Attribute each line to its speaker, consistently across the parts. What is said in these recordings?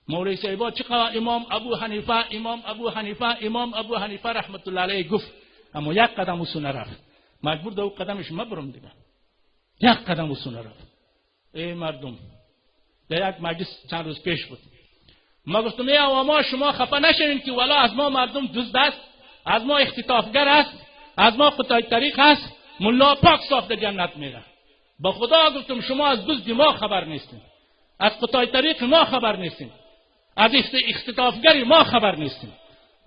Speaker 1: مولوی صاحبا چقدر امام ابو حنیفه، امام ابو حنیفه، امام ابو حنیفه رحمت الله علیه گفت، اما یک قدم او رفت، مجبور دو قدمش مبرم دیگه، یک قدم او رفت. ای مردم، در یک مجلس چند روز پیش بود، ما گفتم ای عواما، شما خفه نشوین که ولا از ما مردم دزد است، از ما اختطافگر است، از ما قطاع طریق است، ملا پاک صاف در جنت میره. با خدا گفتم شما از دزد ما خبر نیستین، از قطاع طریق ما خبر نیستین، از اختطافگر ما خبر نیستین.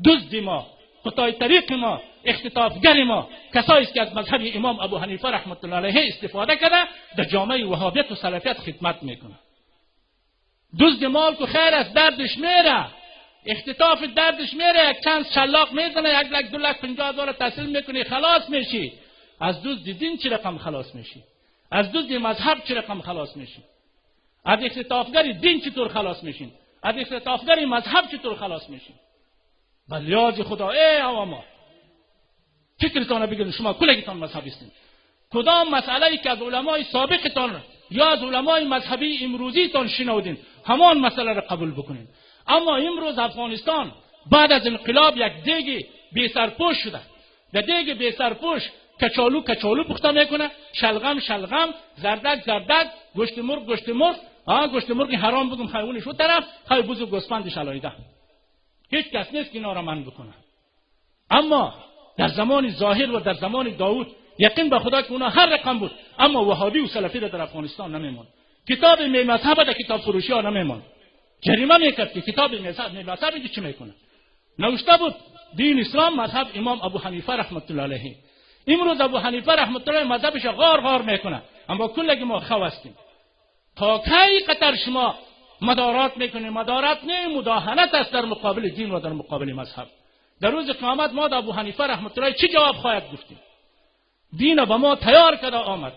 Speaker 1: دزد ما، قطاع طریق ما، اختطافگر ما کسایی است که از مذهب امام ابو حنیفه رحمت الله علیه استفاده کرده، در جامعه وهابیت و سلفیت خدمت میکنه. دزد مال که خیر است، دردش میره، اختطاف دردش میره، یک چند شلاق میزنه، 1 لک 2 لک 50,000 تسلیم میکنی، خلاص میشی. از دزد دین چی رقم خلاص میشی؟ از دزد مذهب چی رقم خلاص میشی؟ از اختطافگر دین چطور خلاص میشین؟ از اختطافگر مذهب چطور خلاص میشین؟ بلیاز خدا، ای عواما، فکرتان بگیرید، شما کلگیتان مذهبی هستین. کدام مسئله ای که از علمای سابقتان یا از علمای مذهبی امروزیتان شنودین، همان مسئله را قبول بکنین. اما امروز افغانستان بعد از انقلاب یک دیگ بی سرپوش شده. در دیگ بی سرپوش کچالو کچالو پخته میکنه، شلغم شلغم، زردک زردک، گوشت مرغ گوشت مرغ، آ گوشت مرغ حرام بگم خیونش او طرف، خی بز و گوسفندش علایده. هیچ کس نیست که اینا را منع بکنه. اما در زمان ظاهر و در زمان داوود، یقین به خدا که اونا هر رقم بود، اما وهابی و سلفی را در افغانستان نمیموند. کتاب می مذهب در کتاب فروشی ها نمیموند، جریمه میکرد که کتاب می مذهب چی میکنه. نوشته بود دین اسلام مذهب امام ابو حنیفه رحمت الله علیه. امروز ابو حنیفه رحمت الله مذهبش غار غار میکنه، اما کلگی ما خو هستیم. تا کی قطر شما مدارات میکنه؟ مدارات نه، مداهنت است در مقابل دین و در مقابل مذهب. در روز قیامت ما در ابو حنیفه رحمت الله چی جواب خواهد گفتیم؟ دین به ما تیار کرده آمد،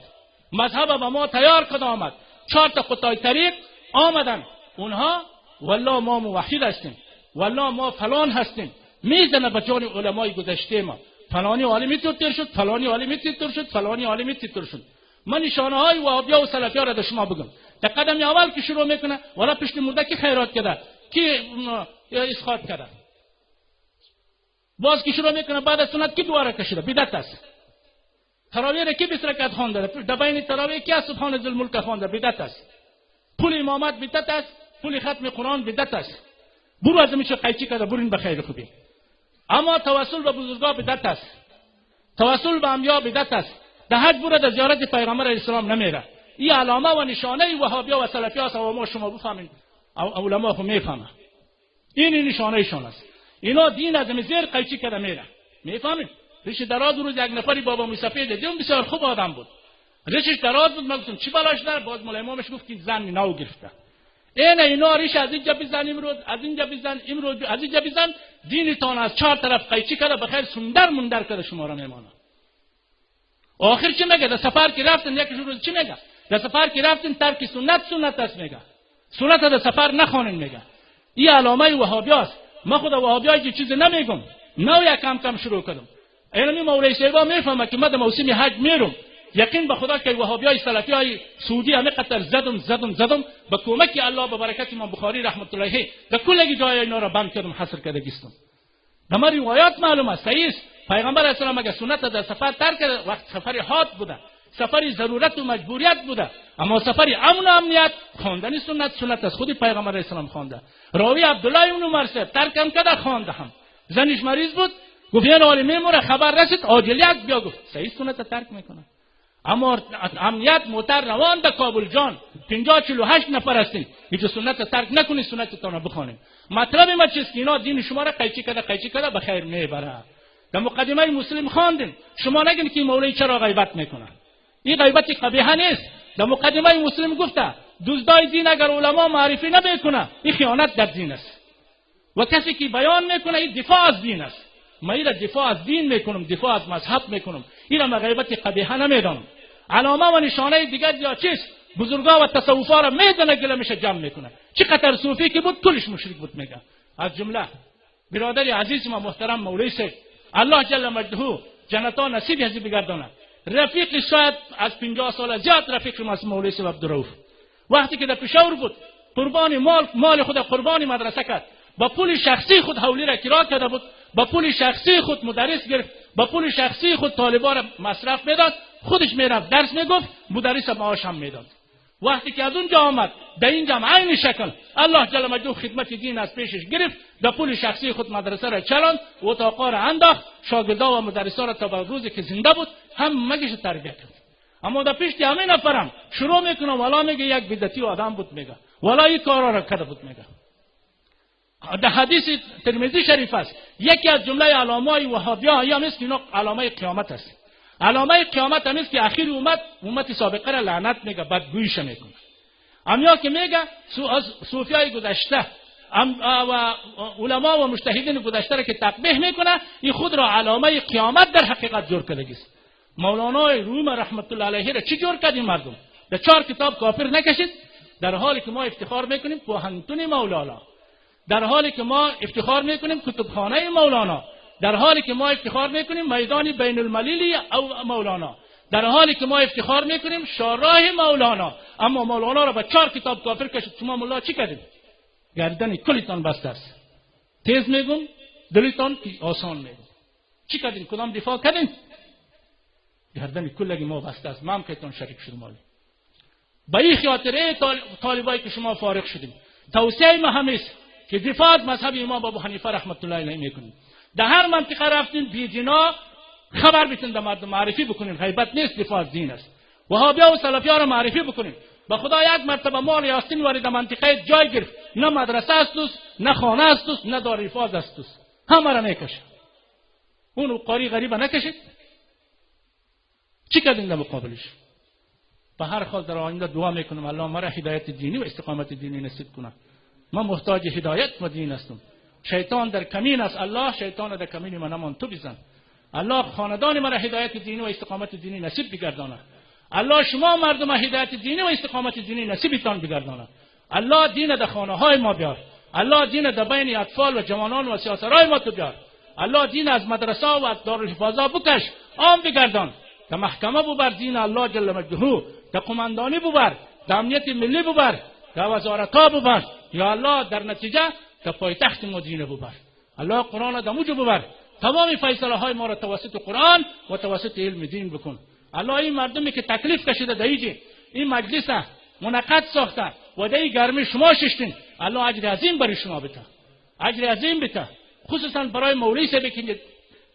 Speaker 1: مذهب به ما تیار کرده آمد، چهار تا قطاع طریق آمدن، اونها والله ما موحد هستیم، والله ما فلان هستیم، میزنه به جان علمای گذشته ما. فلانی عالم تیر شد، فلانی عالم تیر شد، فلانی عالم تیر شد. من نشانه های وهابیا و سلفیا را در شما بگم. در قدم اول که شروع میکنه، والا پشت مرده کی خیرات کرده، کی اسقاط کرده؟ باز که شروع میکنه، بعد از سنت کی دواره کشیده؟ بدعت است. تراویح را کی 20 رکعت خوانده؟ در بین تراویح کی سبحان ذی الملک خوانده؟ بدعت است. پول امامت بدعت است، پول ختم قرآن بدعت است. برو از میشه قیچی کرده برین به خیر خوبی. اما توسل به بزرگا بدعت است، توسل به انبیا بدعت است. در حج برو، در زیارت پیغمبر علیه السلام نمیره. این علامه و نشانه وهابیا و سلفی است و ما شما بفهمین، علما خو میفهمه، این نشانه شان است. اینا دین از زیر قیچی کرده میره، میفهمین؟ ریش دراز. روز یک نفری بابا موسفید دیدم، بسیار خوب آدم بود، ریشش دراز بود. من گفتم چی بلاش داره؟ باز مولای امامش گفت که زن نو گرفته. این اینا ریش از اینجا بزن، امروز از اینجا بزن، امروز از اینجا بزن، دینتان از چهار طرف قیچی کرده، بخیر سندر مندر کرده شما را میمانه. آخر چی میگه؟ در سفر که رفتن، یک روز چی میگه؟ در سفر که رفتن ترک سنت سنت است میگه، سنت در سفر نخوانین میگه. این علامه وهابی است. ما خود وهابی که چیزی نمیگم، نو یک کم کم شروع کردم. اینمی مولوی صاحبا میفهمه که ما در موسم حج میرم. یقین به خدا که وهابی های سلفی های سعودی همه قطر زدم زدم زدم، به کمک الله، به برکت امام بخاری رحمت الله علیه، در کل جای اینا را بند کردم، حصر کرده گستم. در ما روایات معلوم است، صحیح است. پیغمبر علیه السلام اگر سنت در سفر ترک کرده، وقت سفر حاد بوده، سفر ضرورت و مجبوریت بوده. اما سفر امن و امنیت، خواندن سنت سنت از خود پیغمبر علیه السلام خوانده. راوی عبدالله ابن عمر صاحب ترکم کرده، خوانده هم. زنش مریض بود، گفت یه حالی میموره، خبر رسید، عاجلیت بیا. گفت صحیح، سنت ترک میکنه. اما امنیت موتر روان به کابل جان، 50 48 نفر هستین، هیچ سنت ترک نکنید، سنت تان بخوانید. مطلب ما چیست که اینا دین شما را قیچی کرده، قیچی کرده به خیر میبره. در مقدمه مسلم خواندین. شما نگین که مولوی چرا غیبت میکنه، این غیبت قبیحه نیست. در مقدمه مسلم گفته دزدای دین اگر علما معرفی نمیکنه، این خیانت در دین است و کسی که بیان میکنه، این دفاع از دین است. ما این دفاع از دین میکنم، دفاع از مذهب میکنم، این را غیبت قبیحه نمیدانم. علامه و نشانه دیگر یا چیست؟ بزرگا و تصوفا را میزنه، گله میشه جمع میکنه. چه قطر صوفی که بود، کلش مشرک بود میگه. از جمله برادر عزیز ما محترم مولوی صاحب، الله جل مجده جنتا نصیب ازی بگردانه، رفیق شاید از 50 سال زیاد رفیق ما مولوی صاحب عبدالرؤوف، وقتی که در پشاور بود قربان مال خود قربان مدرسه کرد. با پول شخصی خود حولی را کرا کرده بود، با پول شخصی خود مدرس گرفت، با پول شخصی خود طالبا را مصرف میداد، خودش میرفت درس میگفت، مدرس معاش هم میداد. وقتی که از اونجا آمد در اینجا هم عین شکل الله جل مجدوه خدمت دین از پیشش گرفت، در پول شخصی خود مدرسه را چلاند، اتاقا را انداخت، شاگردا و مدرسا را تا به روزی که زنده بود هم مگش تربیت کرد. اما در پیش همه نفرم شروع میکنم والا میگه یک بدعتی آدم بود، میگه والا این کارا را کرده بود. میگه در حدیث ترمذی شریف است، یکی از جمله علامای وهابیا یا مثل اینا علامه قیامت است. علامه قیامت هم است که اخیر امت سابقه را لعنت میگه، بدگویش میکنه. امیا که میگه صوفیای گذشته و علما و مجتهدین گذشته را که تقبیح میکنه، این خود را علامه قیامت در حقیقت جور کرده است. مولانا روم رحمت الله علیه را چی جور کرد این مردم؟ در 4 کتاب کافر نکشید، در حالی که ما افتخار میکنیم پوهنتون مولانا، در حالی که ما افتخار میکنیم کتبخانه مولانا، در حالی که ما افتخار میکنیم میدان بین المللی او مولانا، در حالی که ما افتخار میکنیم شاراه مولانا، اما مولانا را با 4 کتاب کافر کشید. شما مولا چی کردید؟ گردن کلیتان بسته است. تیز میگم دلتان آسان میگم. چی کردین؟ کدام دفاع کردین؟ گردن کلگی ما بسته است. ما هم که شریک شدیم. مالی به این خاطر طالبایی که شما فارغ شدیم، توصیه ما همیست که دفاع از مذهب امام ابو حنیفه رحمت الله علیه میکنیم. در هر منطقه رفتین بیدینا خبر بیتین، در مردم معرفی بکنین. غیبت نیست، دفاع از دین است. وهابیا و سلفیا را معرفی بکنین. به خدا یک مرتبه مال یاستین وارد منطقه جای گرفت، نه مدرسه است، نه خانه است، نه دارالحفاظ است، همه را میکشه. اون قاری غریبه نکشید. چی کردین در مقابلش؟ به هر حال در آینده دعا میکنم الله مرا هدایت دینی و استقامت دینی نصیب کنه. من محتاج هدایت و دین هستم. شیطان در کمین است، الله شیطان در کمین من نمان تو بزن. الله خاندان مرا هدایت دینی و استقامت دینی نصیب بگردانه. الله شما مردم هدایت دینی و استقامت دینی نصیبتان بگردانه. الله دین در خانه های ما بیار. الله دین در بین اطفال و جوانان و سیاسرای ما تو بیار. الله دین از مدرسه و از دارالحفاظ بکش عام بگردان. در محکمه ببر دین الله جل مجده، در قماندانی ببر، در امنیت ملی ببر، در وزارت ها ببر. یا الله در نتیجه در پایتخت مدینه ببر. الله قرآن در موجب ببر. تمام فیصله های ما را توسط قرآن و توسط علم دین بکن. الله این مردمی که تکلیف کشیده در این مجلس منعقد ساخته و در این گرمی شما ششتین، الله اجر عظیم برای شما بده، اجر عظیم بده. خصوصا برای مولوی صاحب که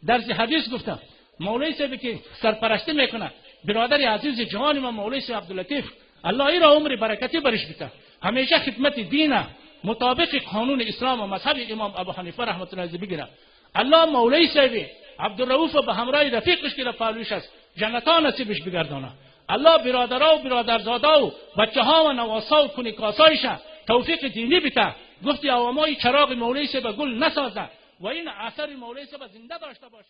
Speaker 1: درس حدیث گفته، مولوی صاحب که سرپرستی میکنه، برادر عزیز جوان ما مولوی صاحب عبداللطیف، الله ای را عمر برکتی برش بده. همیشه خدمت دینه مطابق قانون اسلام و مذهب امام ابو حنیفه رحمت الله علیه بگیره. الله مولوی صاحب عبدالرؤوف به همراه رفیقش که در پهلویش است جنت‌ها نصیبش بگردانه. الله برادرها و برادرزاده و بچه ها و نواسا و کنیکاسایش توفیق دینی بده. گفتی عوامای چراغ مولوی صاحب گل نسازه و این اثر مولوی صاحب زنده داشته باشه.